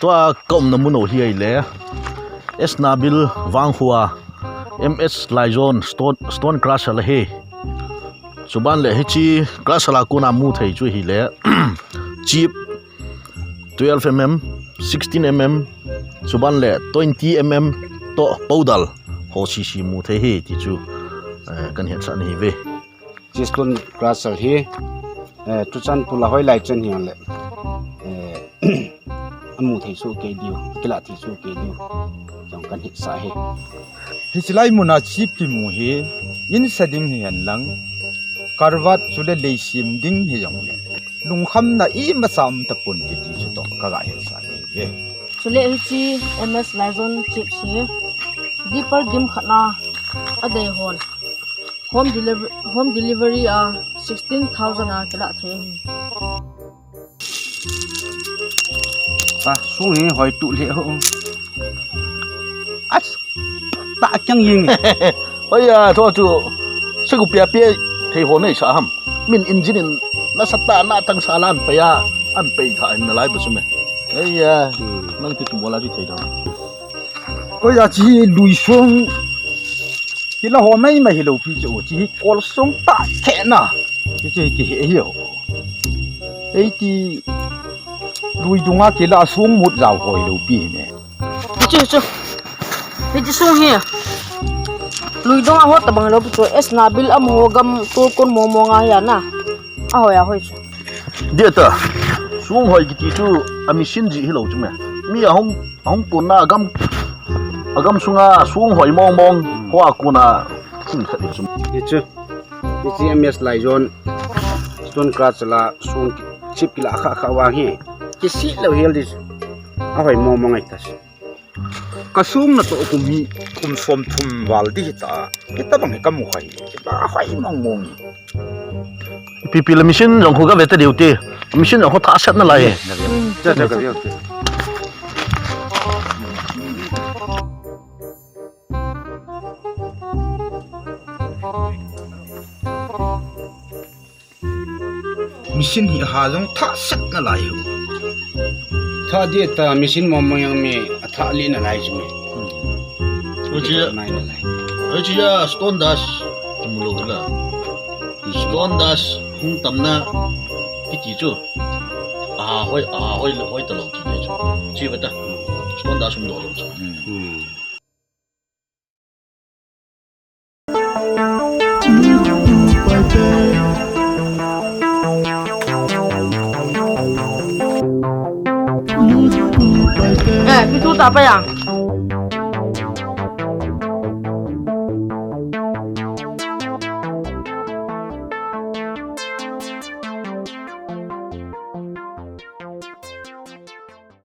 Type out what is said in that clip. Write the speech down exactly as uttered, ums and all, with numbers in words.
Tua ka umna mun u hi ahile S Nabil Vanghua, M S Laizon Stone, Stone Crusher ahi. Chuban le hiche crusher a kona mu thei chu ahile chip twelve M M, sixteen M M, chuban le twenty M M toh powder ho sese mu thei ahi ti chu, eh, kahin hetsah nahi uve. Hiche Stone Crusher hi, eh, Churachandpur a hoilai chan hijongle, eh, amu thei soh kei diu, kilah thei soh kei diu jong kahin hetsah ahi. Hiche lai muna chip kimu hi, in sa ding hihen lang, karbat chule lei sem ding hijongle, lungkhamna imacha um tapon kiti chu toh kaga hetsah nahi uve. Chule hiche M S Laizon chip hi, dipper gimkhat na adei hon home deliver-, home delivery a sixteen thousand a kilah thei ahi. A, song hi hoi tu le ho. As, ta kyang ying. Hoi ya, tho chu. Segu pia pia thei ho nei sa ham. Min engine in nasatah a natang sa lan pei a, an pei tha in nalai bu chu me. Hoi ya, hmm, nang ti chu bola chu thei da. Hoi ya, hiche lui song. Kila ho mai mai hilou pi chu, hiche hi kol song tah keh na. Hiche hi kihe hi ho. Eiti lui dunga kila song mut jao ho hilou pi hi me. Hiche, hiche. Hiche song hi. Lui dunga ho tabang hilou pi chu, S Nabil amaho gam tol kon mong mong a hi ana. Ahoi, ahoi chu. Dia ta, song hoi kiti chu a machine jeh hilou chu me. Mi ahung, ahung konna agam, agam sunga song hoi mong mong, hmm, hoa kona song khat chu. Hichu, hichu M S Laizon, Stone Crusher a song ki, chip kila kha kha vang hi. Kisih lou hel di chu. Ahoi mong mong ahi ta chu. Ka song natoh kum hi, kum som thum val di hita. Hitabang hi kamu khai. Hitabang hoi mong mong. Ipi pi le machine jong khu kave ta diu ti. Machine jong khu thah set nalai. Hmm. Cha, cha, kave, okay. Machine hi aha jong thah set nalai u. Thah di ta machine mong mong jong me athah lih nalai chu me. Hmm. Hiche, nai nalai. Hiche a stone dust kimu lou la. Stone dust hung tamna kiti chu. Aha hoi, aha hoi, hoi talou kiti chu. Chi bata. Stone dust hung doh lou chu. Hmm. Hmm. Eh, pi thu ta pa ya.